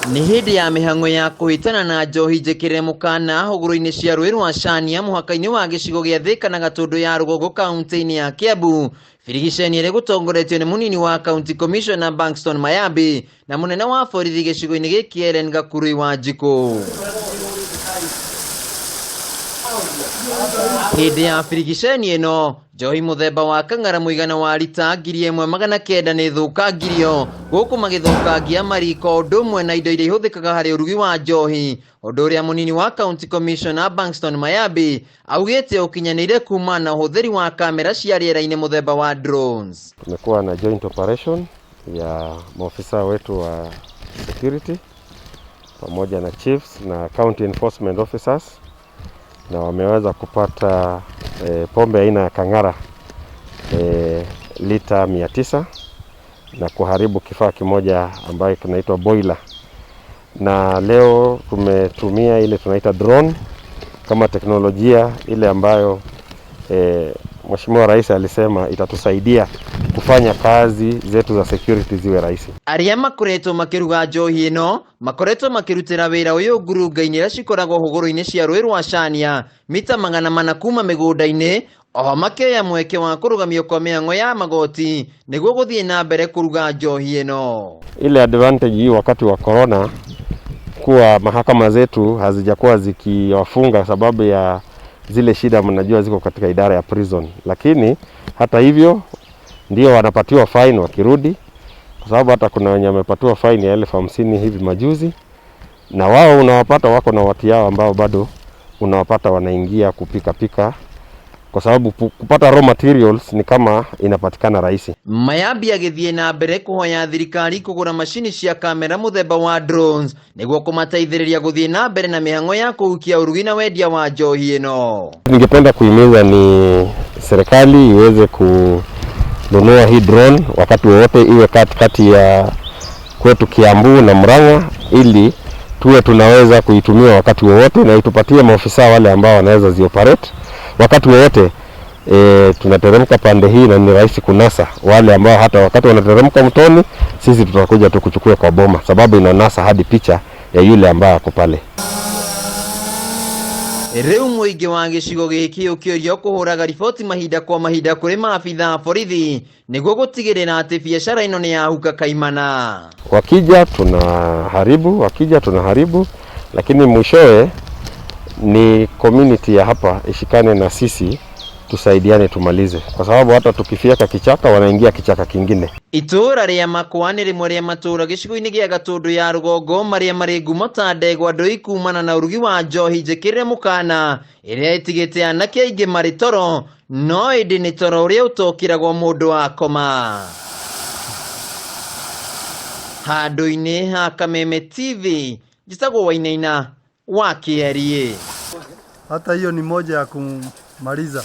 Nĩ hĩndĩ ya mĩhang'o ya kũhĩtana na njohi njĩkĩre mũkana hũgũrũ-inĩ cia rũĩ rwa Cania mũhaka-inĩ wa gĩcigo gĩa Thĩka na Gatũndũ ya rũgongo kaunti-inĩ ya Kiambu. Birigiceni ĩrĩa ĩgũtongoretio nĩ mũnini wa County Commissioner Bankston Mayambi na mũnene wa borithi gĩcigo-inĩ gĩkĩ Ellen Gakurui Wanjikũ. Hĩndĩ ya birigiceni ĩno njohi mũthemba wa kang'ara mũigana wa rita 1900 nĩ thũkangirio gũkũ magĩthũkangia mariko ũndũ ũmwe na indo iria ihũthĩkaga harĩ ũrugi wa njohi, ũndũ ũrĩa mũnini wa County Commissioner Bankston Mayambi augĩte ũkinyanĩire kuma na ũhũthĩri wa kamera cia rĩera-inĩ mũthemba wa drones. Tumekuwa na joint operation ya maofisa wetu wa security pamoja na chiefs na county enforcement officers na wameweza kupata pombe aina ya kang'ara lita 900 na kuharibu kifaa kimoja ambayo kinaitwa boiler. Na leo tumetumia ile tunaita drone kama teknolojia ile ambayo Mheshimiwa Rais alisema itatusaidia kufanya kazi zetu za security ziwe rahisi. Arĩa makoretwo makĩruga njohi ĩno makoretwo makĩrutĩra wĩra ũyũ ngurunga-inĩ iria cikoragwo hũgũrũ-inĩ cia rũĩ rwa Cania mita 400 kuma mĩgũnda-inĩ, oho makĩoya mweke wa kũrũgamio kwa mĩhang'o ya magoti nĩguo gũthiĩ na mbere kũruga njohi ĩno. Ile advantage hii wakati wa corona kuwa mahakama zetu hazijakuwa zikiwafunga sababu ya zile shida mnajua ziko katika idara ya prison, lakini hata hivyo ndio wanapatiwa fine wakirudi, kwa sababu hata kuna wenye wamepatiwa fine ya 50,000 hivi majuzi, na wao unawapata wako na watu yao ambao bado unawapata wanaingia kupika pika, kwa sababu kupata raw materials ni kama inapatikana rahisi. Mayambi agĩthiĩ na mbere kũhoya thirikari kũgũra macini cia kamera mũthemba wa drones nĩguo kũmateithĩrĩria gũthiĩ na mbere na mĩhang'o ya kũhukia ũrugi na wendia wa njohi ĩno. Ningependa kuhimiza ni serikali iweze kununua hii drone wakati wowote, iwe kati ya kwetu Kiambu na Murang'a, ili tuwe tunaweza kuitumia wakati wowote na itupatie maofisa wale ambao wanaweza zioperate wakati wowote. Tunateremka pande hii na ni rahisi kunasa wale ambao hata wakati wanateremka mtoni, sisi tutakuja tu kuchukua kwa boma, sababu inanasa hadi picha ya yule ambaye ako pale. Rĩu mũingĩ wa gĩcigo gĩkĩ ũkĩũrio kũhũraga riboti mahinda kwa mahinda kũrĩ maabitha a borithi nĩguo gũtigĩrĩra atĩ biacara ĩno nĩ yahuka kaimana. Wakija tunaharibu, wakija tunaharibu, lakini mwishowe ni community ya hapa ishikane na sisi tusaidiane tumalize, kwa sababu hata tukifieka kichaka wanaingia kichaka kingine. Itũũra rĩa Makwa nĩ rĩmwe rĩa matũũra gĩcigo-inĩ gĩa Gatũndũ ya rũgongo marĩa marĩ ngumo ta ndegwa ndũi kumana na ũrugi wa njohi njĩkĩrĩre mũkana ĩrĩa ĩtigĩte anake aingĩ marĩ toro, no ĩndĩ nĩ toro ũrĩa ũtokĩragwo mũndũ akoma. Handũ-inĩ ha Kameme TV, njĩtagwo Wainaina wa Kĩerie. Hata hiyo ni moja ya kumaliza.